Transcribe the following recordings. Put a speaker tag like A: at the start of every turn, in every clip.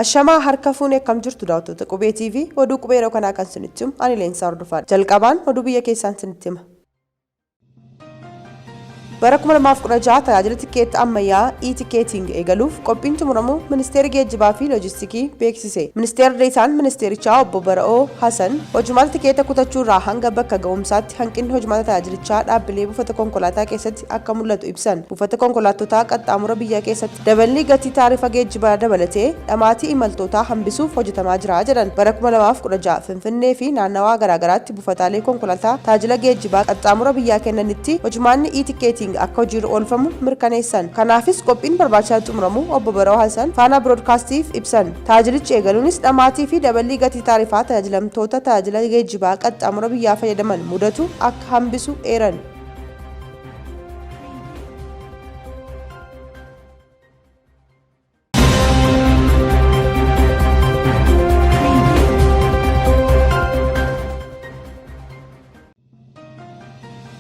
A: Ashamaa harka fuune akkam jirtu daawwattoota Qubee TV oduu qubee yeroo kanaa kan sinitti himu ani Leensaa Hordofaadha. Jalqabaan oduu biyya keessaan sinitti hima. Bara 2016 tajaajila tikkeetta ammayyaa e-ticketing eegaluuf qophiin xumuramuu Ministeerri Geejjibaa fi Loojistikii beeksise. Ministeerri Deetaan Ministeerichaa Obbo Bara'oo Hasan, hojimaata tikeeta kutachuurraa hanga bakka ga'umsaatti hanqinni hojmaata tajaajilichaa dhaabbilee buufata konkolaataa keessatti akka mul'atu ibsan. Buufata konkolaattotaa qaxxaamura biyyaa keessatti Daballii gatii taarifa geejjibaa dabalatee dhamaatii imaltootaa hambisuuf hojjetamaa jira jedhan. Bara 2016 Finfinnee fi naannawaa garaagaraatti buufataalee konkolataa taajila geejjibaa qaxxaamura biyyaa kennanitti hojmaanni e-ticketing akka hojiirra oolfamu mirkaneessan. Kanaafis qophiin barbaachisaa xumuramuu Obbo Bara'oo Hasan Faanaa Biroodkaastiif ibsan. Taajilichi eegaluunis dhamaatii fi daballii gatii taarifaa tajaajilamtoota tajaajila geejjibaa qaxxaamura biyyaa fayyadaman mudatu akka hambisu eeran.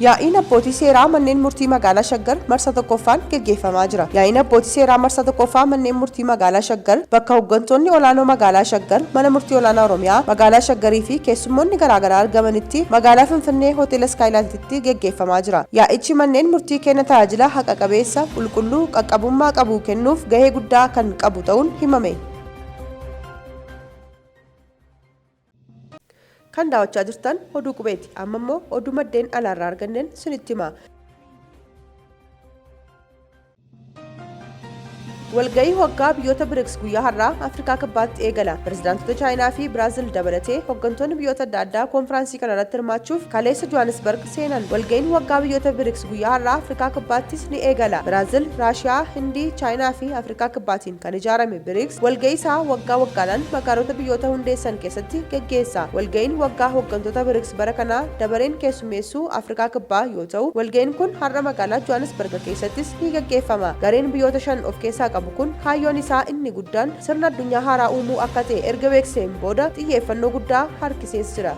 A: Yaa'iin abbootii seeraa manneen murtii magaalaa Shaggar marsaa tokkoffaan geggeeffamaa jira. Yaa'iin abbootii seeraa marsaa tokkoffaa manneen murtii magaalaa Shaggar bakka hoggantoonni olaanoo magaalaa Shaggar, mana murtii olaanaa Oromiyaa, magaalaa Shaggarii fi keessummoonni garaagaraa argamanitti magaalaa Finfinnee Hoteela Iskaayilaayititti geggeeffamaa jira. Yaa'ichi manneen murtii kenna tajaajila haqa qabeessa, qulqulluu, qaqqabummaa qabu kennuuf gahee guddaa kan qabu ta'uun himame. Kan daawwachaa jirtan oduu qubeeti. Amma immoo oduu maddeen alaarraa arganneen sinitti hima. Walga'ii waggaa biyyoota Brics guyyaa har'aa Afrikaa Kibbaatti eegala. Pirezidaantota Chaayinaa fi Biraazil dabalatee hoggantoonni biyyoota adda addaa koonfiraansii kana irratti hirmaachuuf kaleessa Johaanisbarg seenan. Walga'iin waggaa biyyoota Brics guyyaa har'aa Afrikaa Kibbaattis ni eegala. Biraazil, Raashiyaa, Hindii, Chaayinaa fi Afrikaa Kibbaatiin kan ijaarame Brics walga'ii isaa waggaa waggaadhaan magaalota biyyoota hundeessan keessatti geggeessa. Walga'iin waggaa hoggantoota Brics bara kanaa dabareen keessummeessuu Afrikaa Kibbaa yoo ta'u, walga'iin kun har'a magaalaa Johaanisbarg keessattis ni gaggeeffama. Gareen biyyoota 5 of keessaa qabu kun kaayyoon isaa inni guddaan sirna addunyaa haaraa uumuu akka ta'e erga beeksiseen booda xiyyeeffannoo guddaa harkisees jira.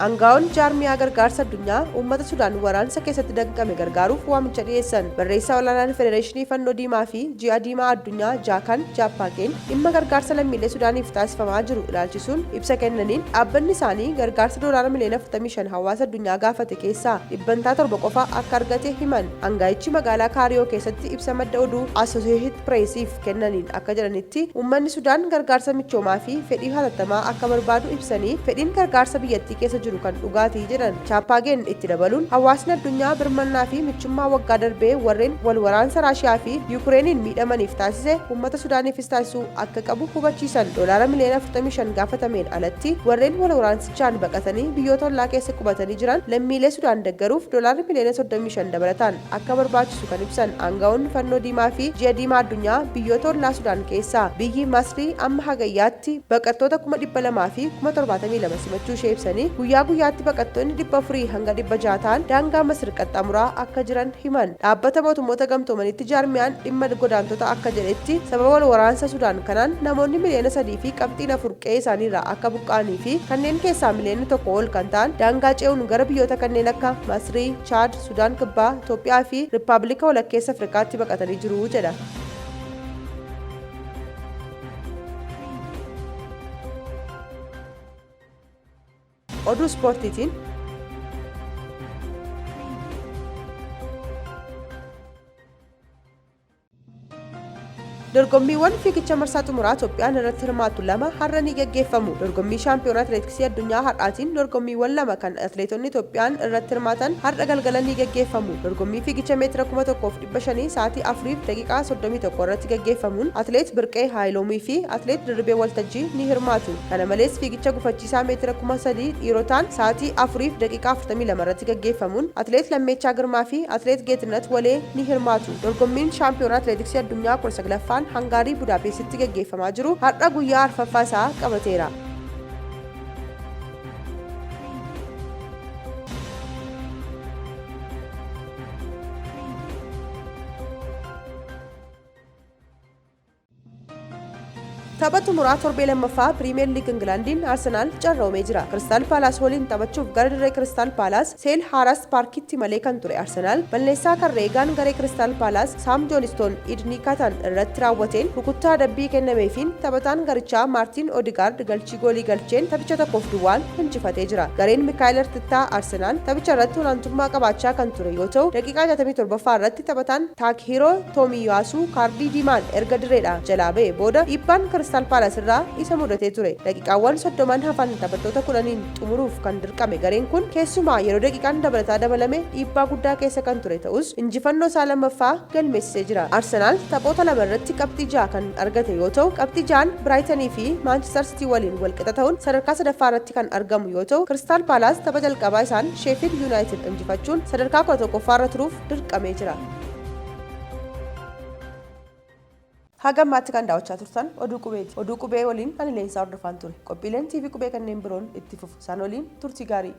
A: Angaa'onni jaarmiyaa gargaarsa addunyaa uummata Sudaan waraansa keessatti danqame gargaaruuf waamicha dhiyeessan. Barreessaa olaanaan Federeeshinii Fannoo Diimaa fi Ji'a Diimaa Addunyaa Jaakan Jaappaaqeen dhimma gargaarsa lammiilee Sudaaniif taasifamaa jiru ilaalchisuun ibsa kennaniin dhaabbanni isaanii gargaarsa doolaara miliyoona 45 hawaasa addunyaa gaafate keessaa dhibbantaa 7 qofa akka argate himan. Angaa'ichi magaalaa Kaariyoo keessatti ibsa madda oduu Associated Press'f kennaniin akka jedhanitti, uummanni Sudaan gargaarsa michoomaa fi fedhii hatattamaa akka barbaadu ibsanii, fedhiin gargaarsa biyyattii keessa jiru kan dhugaati jedhan. Chaappaageen itti dabaluun, hawaasni addunyaa birmannaa fi michummaa waggaa darbee warreen wal waraansa Raashiyaa fi Yukireeniin miidhamaniif taasise uummata Sudaaniifis taasisuu akka qabu hubachiisan. Doolaara miliyoona 45 gaafatameen alatti warreen wal waraansichaan baqatanii biyyoota ollaa keessa qubatanii jiran lammiilee Sudaan deggaruuf doolaarri miliyoona 35 dabalataan akka barbaachisu kan ibsan aanga'oonni Fannoo Diimaa fi Ji'a Diimaa Addunyaa, biyyoota ollaa Sudaan keessaa biyyi Masrii amma Hagayyaatti baqattoota 272,072 simachuu ishee ibsanii, guyyaa guyyaatti baqattoonni 400 hanga 600 ta'an daangaa Masr qaxxaamuraa akka jiran himan. Dhaabbata Mootummoota Gamtoomaniitti jaarmiyaan dhimma godaantota akka jedhetti, sababa wal waraansa Sudaan kanaan namoonni miliyoona 3 fi qabxiin 4 qe'ee isaaniirraa akka buqqa'anii fi kanneen keessaa miliyoonni 1 ol kan ta'an daangaa ce'uun gara biyyoota kanneen akka Masrii, Chaad, Sudaan Kibbaa, Itoophiyaa fi Rippaablika Walakkeessa Afrikaatti baqatanii jiru jedha. Oduu Ispoortiitiin. Dorgommiiwwan fiigicha marsaa xumuraa Itoophiyaan irratti hirmaattu lama har'a ni gaggeeffamu. Dorgommii Shaampiyoonaa Atileetiksii Addunyaa har'aatiin dorgommiiwwan lama kan atileetonni Itoophiyaan irratti hirmaatan har'a galgala ni gaggeeffamu. Dorgommii fiigicha meetira 1500 sa'aatii 4:31 irratti gaggeeffamuun Atileet Birqee Haayiloomii fi Atileet Dirribee Waltajjii ni hirmaatu. Kana malees fiigicha gufachiisaa meetira 3000 dhiirotaan sa'aatii 4:42 irratti gaggeeffamuun Atileet Lammeechaa Girmaa fi Atileet Geetinnat Walee ni hirmaatu. Dorgommiin Shaampiyoonaa Atileetiksii Addunyaa 19ffaan Hangaarii Budaapeestitti gaggeeffamaa jiru har'a guyyaa arfaffaa isaa qabateera. Tapha xumuraa torbee lammaffaa Piriimeer Liig Ingilaandiin Arsenaal carroomee jira. Kiristaal Paalaas waliin taphachuuf gara dirree Kiristaal Paalaas Seel Haaras Paarkitti malee kan ture Arsenaal balleessaa karreegaan garee Kiristaal Paalaas Saam Joonistoon Idnii Katan irratti raawwateen rukuttaa adabbii kennameefiin taphataan garichaa Maartiin Odigaard galchii goolii galcheen taphicha 1-0n injifatee jira. Gareen Mikaayil Artettaa Arsenaal taphicha irratti olaantummaa qabaachaa kan ture yoo ta'u, daqiiqaa 67ffaa irratti taphataan Taakihiroo Toomiyaasuu kaardii diimaan erga dirreedha jalaa ba'e booda dhiibbaan Kiristaal Paalas irraa isa mudatee ture. Daqiiqaawwan 30n hafan taphattoota 10n xumuruuf kan dirqame gareen kun keessumaa yeroo daqiiqaan dabalataa dabalame dhiibbaa guddaa keessa kan ture ta'us injifannoo isaa lammaffaa galmeessisee jira. Arsenaal taphoota 2 irratti qabxii 6 kan argate yoo ta'u, qabxii 6n Biraayitanii fi Maanchistar Sitii waliin walqixa ta'uun sadarkaa 3ffaa irratti kan argamu yoo ta'u, Kiristaal Paalaas tapha jalqabaa isaan Sheefild Yuunaayitid injifachuun sadarkaa 11ffaa irra turuuf dirqamee jira. Haga ammaatti kan daawwachaa turtan Oduu Qubeeti. Oduu Qubee waliin ani Leensaa Hordofaan ture. Qophiileen TV Qubee kanneen biroon itti fufu. Isaan waliin turtii gaarii.